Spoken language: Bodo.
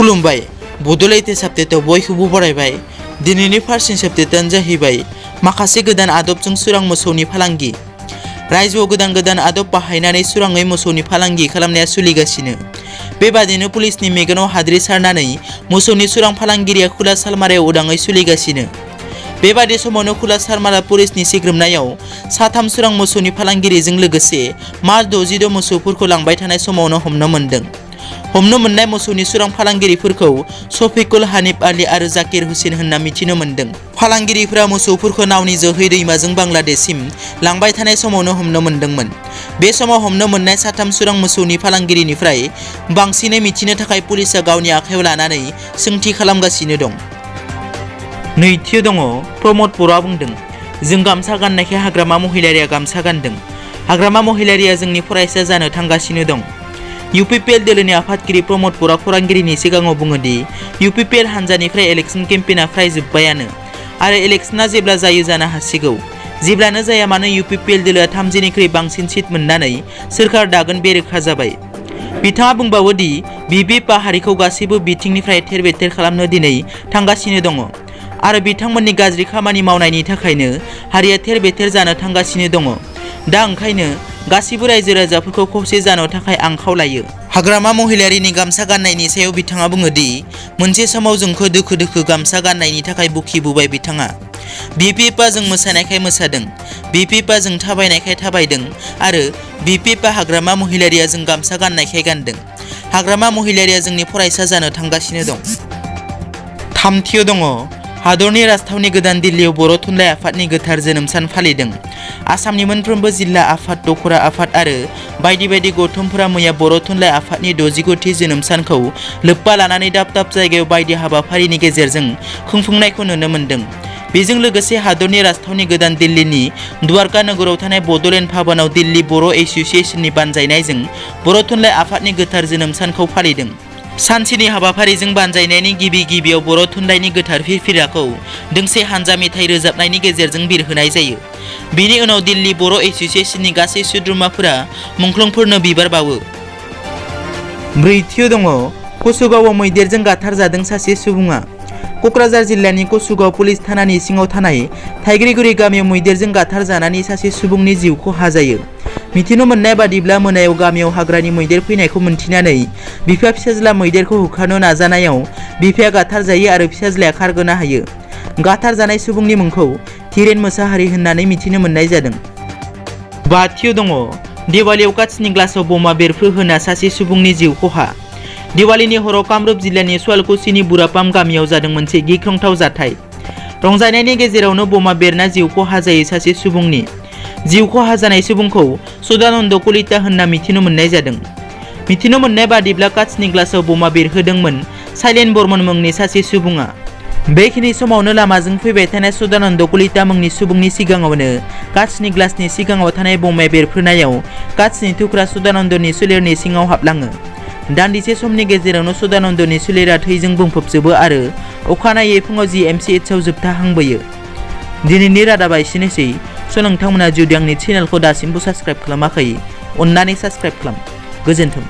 खुलुमबाय बड'लेण्ड साबजेक्टआव बयखौबो बरायबाय। दिनैनि फार्स्ट साबजेक्टआनो जाहैबाय माखासे गोदान आदबजों सुरां मोसौनि फालांगि। रायजोआव गोदान आदब बाहायनानै सुराङै मोसौनि फालांगि खालामनाया सोलिगासिनो। बेबादिनो पुलिसनि मेगनाव हाद्रि सारनानै मोसौनि सुरां फालांगिरिया खुला सालमारायाव उदाङै सोलिगासिनो। बेबादि समावनो खुला सालमारा पुलिसनि सिग्रोमनायाव साथाम सुरां मोसौनि फालांगिरिजों लोगोसे मार्च 66 मोसौफोरखौ लांबाय थानाय समावनो हमनो मोन्दों। हमनो मोननाय मोसौनि सुरां फालांगिरिफोरखौ शफिकुल, हानिफ आली आरो जाकिर हुसैन होनना मिथिनो मोन्दों। फालांगिरिफोरा मोसौफोरखौ नावनि जोहै दैमाजों बांलादेशसिम लांबाय थानाय समावनो हमनो मोन्दोंमोन। बे समाव हमनो मोननाय साथाम सुरां मोसौनि फालांगिरिनिफ्राय बांसिनै मिथिनो थाखाय पुलिसआ गावनि आखायाव लानानै सोंथि खालामगासिनो दं। नैथियाव दङ प्रमद बर'आ बुंदों, जों गामसा गाननायखाय हाग्रामा महिलारिया गामसा गानदों। हाग्रामा महिलारिया जोंनि फरायसा जानो थांगासिनो दं। इउपिपिएल दोलोनि आफादगिरि प्रमद बर'आ खौरांगिरिनि सिगाङाव बुङोदि इउपिपिएल हानजानिफ्राय इलेक्शन केम्पेइना फ्राय जोब्बायानो आरो इलेक्शना जेब्ला जायो जानो हासिगौ। जेब्लानो जाया मानो इउपिपिएल दोलोआ 30निख्रुइ बांसिन सिट मोननानै सोरखार दागोन बे रोखा जाबाय। बिथाङा बुंबावोदि बिपिपा हारिखौ गासैबो बिथिंनिफ्राय थेर-बेथेर खालामनो दिनै थांगासिनो दङ आरो बिथांमोननि गाज्रि खामानि मावनायनि थाखायनो हारिया थेर-बेथेर जानो थांगासिनो दङ। दा ओंखायनो गासिबो रायजो राजाफोरखौ खौसे जानो थाखाय आं खावलायो। हाग्रामा महिलारिनि गामसा गाननायनि सायाव बिथाङा बुङोदि मोनसे समाव जोंखौ दोखो गामसा गाननायनि थाखाय बुखिबोबाय बिथाङा। बिपिपा जों मोसानायखाय मोसादों, बिपिपा जों थाबायनायखाय थाबायदों आरो बिपिपा हाग्रामा महिलारिया जों गामसा गाननायखाय गानदों। हाग्रामा महिलारिया जोंनि फरायसा जानो थांगासिनो दं। थामथियाव दङ हादरनि राजथावनि गोदान दिल्लीयाव बर' थुनलाइ आफादनि गोथार जोनोम सान फालिदों। आसामनि मोनफ्रोमबो जिल्ला आफाद, दखरा आफाद आरो बायदि गौथुमफोरा मैया बर' थुनलाइ आफादनि 69थि जोनोम सानखौ लोब्बा लानानै दाब जायगायाव बायदि हाबाफारिनि गेजेरजों खुंफुंनायखौ नुनो मोन्दों। बेजों लोगोसे हादरनि राजथावनि गोदान दिल्लीनि द्वारका नोगोराव थानाय बड'लेण्ड भवनाव दिल्ली बर' एस'सिएशननि बानजायनायजों बर' थुनलाइ आफादनि गोथार जोनोम सानखौ फालिदों। सानसेनि हाबाफारिजों बानजायनायनि गिबियाव बर' थुनलाइनि गोथार फिरफिलाखौ दोंसे हानजा मेथाइ रोजाबनायनि गेजेरजों बिरहोनाय जायो। बेनि उनाव दिल्ली बर' एस'सिएशननि गासै सोद्रोमाफोरा मुंख्लंफोरनो बिबार बावो। ब्रैथियाव दङ कसुगावआव मैदेरजों गाथारजादों सासे सुबुङा। क'क्राझार जिल्लानि कसुगाव पुलिस थानानि सिङाव थानाय थाइग्रिगुरि गामियाव मैदेरजों गाथारजानानै सासे सुबुंनि जिउ खहा जायो। मिथिनो मोननाय बादिब्ला मोनायाव गामियाव हाग्रानि मैदेर फैनायखौ मोनथिनानै बिफा फिसाज्ला मैदेरखौ होखारनो नाजानायाव बिफाया गाथारजायो आरो फिसाज्लाया खारग'नो हायो। गाथारजानाय सुबुंनि मुंखौ धीरेन मोसाहारि होननानै मिथिनो मोननाय जादों। बाथियाव दङ दिवालियाव काचनि ग्लासआव बमा बेरफ्रुहोना सासे सुबुंनि जिउ खहा। दिवालिनि हराव कामरुप जिल्लानि सुवालकुसिनि बुरापाम गामियाव जादों मोनसे गिख्रंथाव जाथाय। रंजानायनि गेजेरावनो बमा बेरना जिउ खहा जायो सासे सुबुंनि। जिउ खहा जानाय सुबुंखौ सदानन्द कलिता होनना मिथिनो मोननाय जादों। मिथिनो मोननाय बादिब्ला काचनि ग्लासआव बमा बेरहोदोंमोन साइलेन बर्मन मुंनि सासे सुबुङा। बेखिनि समावनो लामाजों फैबाय थानाय सदानन्द कलिता मुंनि सुबुंनि सिगाङावनो काचनि ग्लासनि सिगाङाव थानाय बमाया बेरफ्रुनायाव काचनि थुख्रा सदानन्दनि सोलेरनि सिङाव हाबलाङो। दान्दिसे समनि गेजेरावनो सदानन्दनि सोलेरा थैजों बुंफबजोबो आरो अखानायै फुङाव GMCHआव जोबथाहांबोयो। दिनैनि रादाबा एसेनोसै। नोंथांमोना जुदि आंनि चेनेलखौ दासिमबो साबस्क्राइब खालामाखै, अन्नानै साबस्क्राइब खालाम। गोजोन्थों।